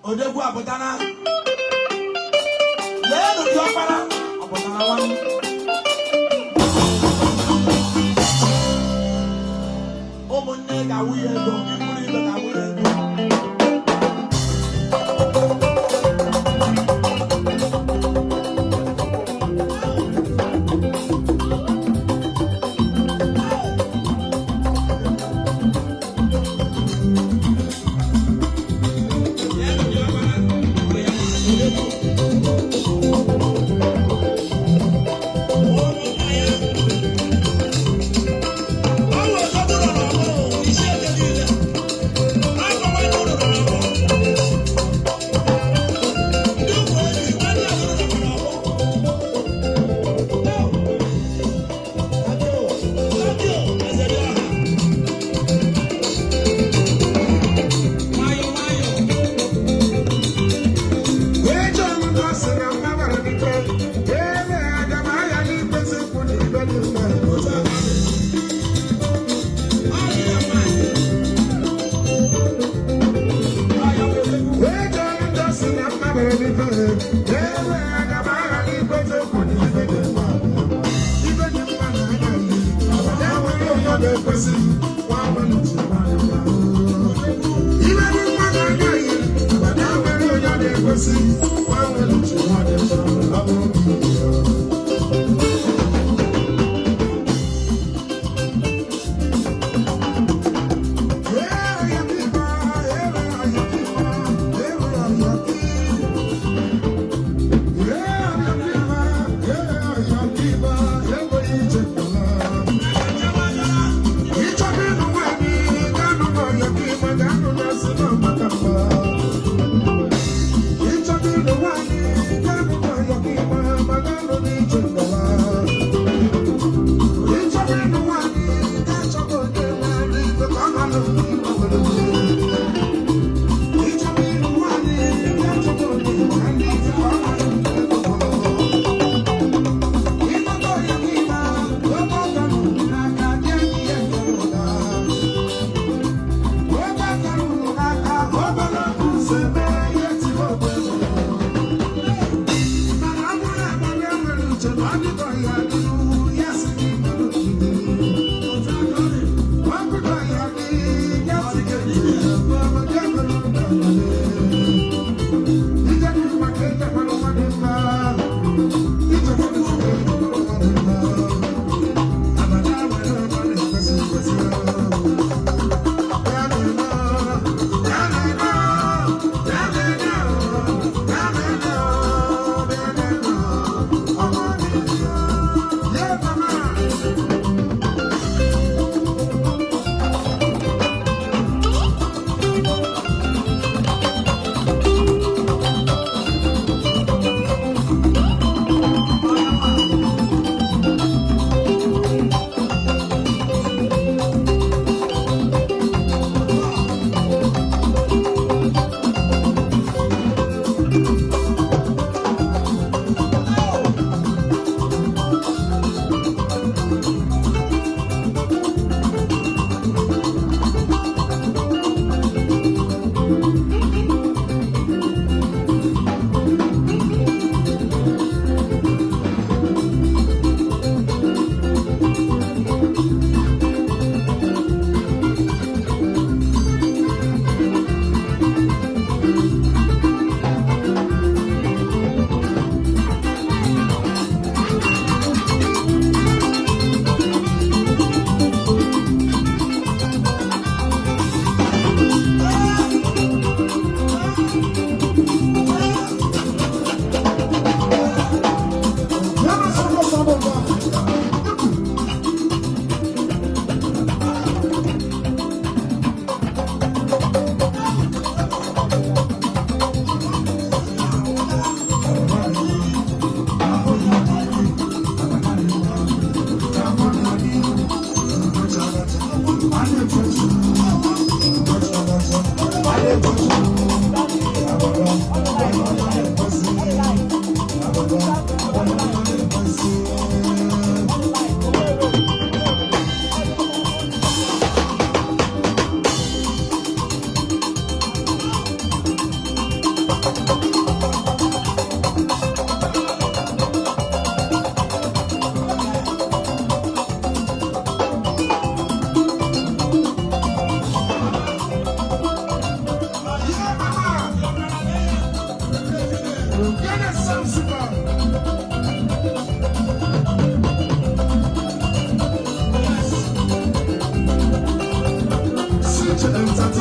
Odegwu apụtana. Leenụ diọkpara ọ pụtara nwanne. Ụmụnne ga-awụ ya ego, ikwu na ibe ga-awụ ya ego. Leenụ diọkpara, ọ ya odegwu.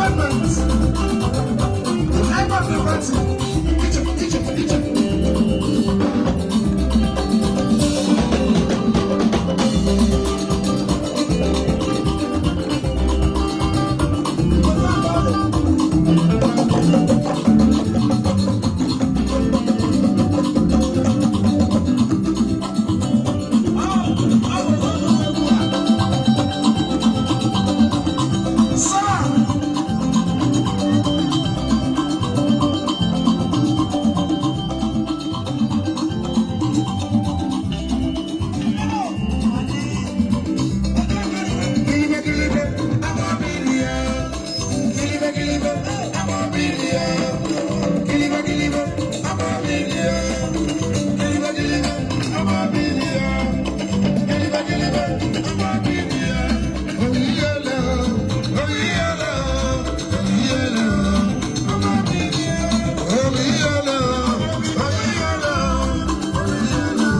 Development. The name of the party. Iche, iche, iche. Sir! Gilibe, gilibe, amabilia. Gilibe, gilibe, amabilia. Gilibe, gilibe, amabilia. Gilibe, gilibe, amabilia. Gilibe, gilibe, amabilia. Oyiyele, oyiyele, oyiyele, amabilia. Oyiyele, oyiyele, oyiyele.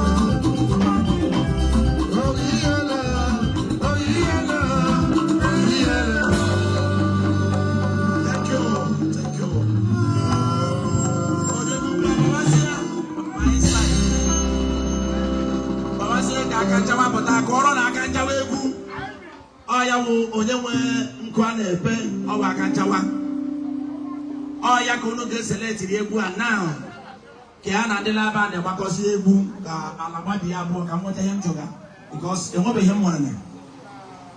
Oyiyele, oyiyele, oyiyele. Thank you, thank you. Baba sị ka aka nchawa pụta ka ọrụ na aka nchawa egwu. Ọ ya wụ onye nwe nkụ a na-epe ọwa aka nchawa. Ọ ya ka unu ga-eseletiri egwu a now ka a na-adịla ebe a na-agbakọsi egwu ka ala gbabie abụọ ka m nweta ihe m chọga because enwebeghị m nwere.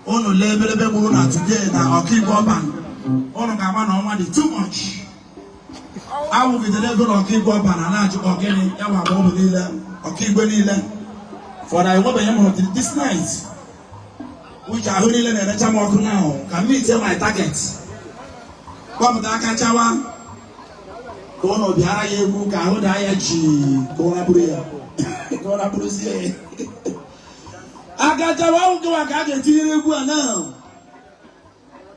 Unu lee ebelebe gburu na today na Ọkaigwe Ọban, unu ga-ama na ọnwa dị too much. Awụgidere ego na Ọkaigwe Ọban a na-ajụ ọgịnị ya nwa agbọghọ niile Ọkaigwe niile for na enwebeghị m hụrụ till this night, which ahụ niile na-erecha m ọkụ now ka m meet my target. Kpọpụta aka chawa ka ụnụ bịara ya egwu ka ahụ daa ya ji ka ụra buru ya ka ụra buruzie ya. Aka chawa ahụ gịwa ka a ga-etinyere egwu a now.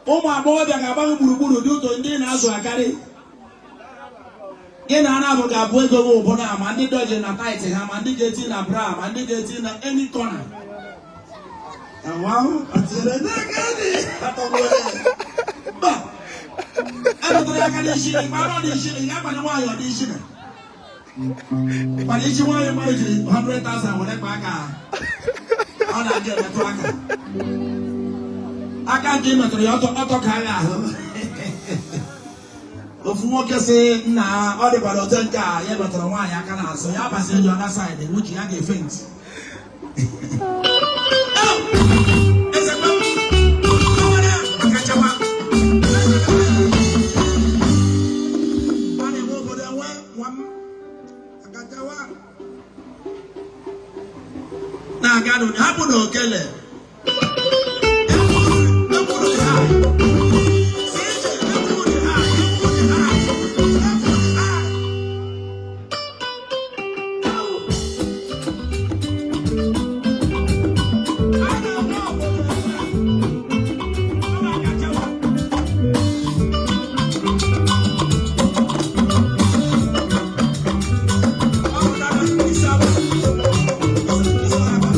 Ụmụ agbọghọbịa ga-agba gị gburugburu dị ụtọ ndị na-azụ akarị gị na ana bụ ga-abụ ego gị ụbụ na ma ndị dọji na tight ha, ma ndị ga-eti na bra, ma ndị ga-eti na any corner. Mba, emetụrụ ya aka n'isi mara ọ dị isi ya gbanye nwaanyị ọ dị isi na mana isi nwaanyị mmadụ jiri 100,000 were kpa aka ọ na-adị emetụ aka aka nke ị metụrụ ya ọtọ ọtọ ka agha ahụ. Ofu nwoke sị nna ọ dịkwara otu nke a ya metụrụ nwaanyị aka n'azụ ya bazie the other side wuchi ya ga-efe ntị. Ezekwe, akachawa. A na-enwe obodo enwe nwa m akachawa na-aga n'ụdị hapụ na okele. Egwu dị high. CJ, egwu dị high, egwu dị high, egwu dị high. A na-enwe obodo enwe nwa akachawa. Ọ pụtara isi agba. Isi agba.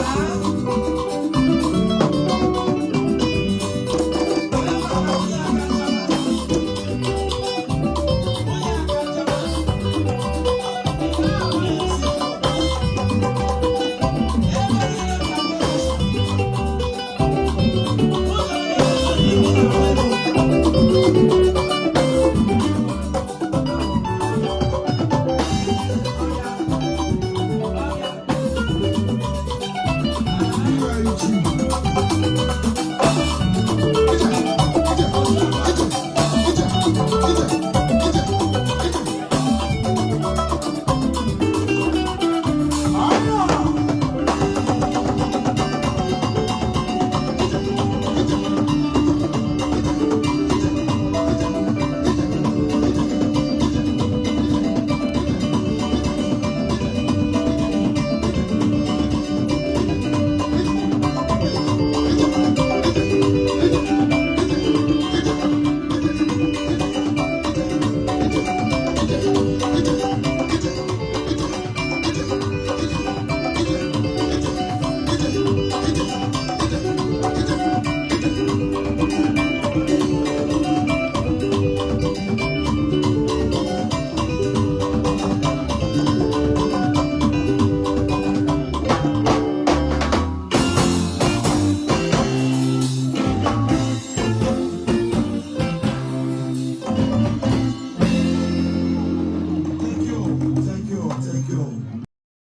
Thank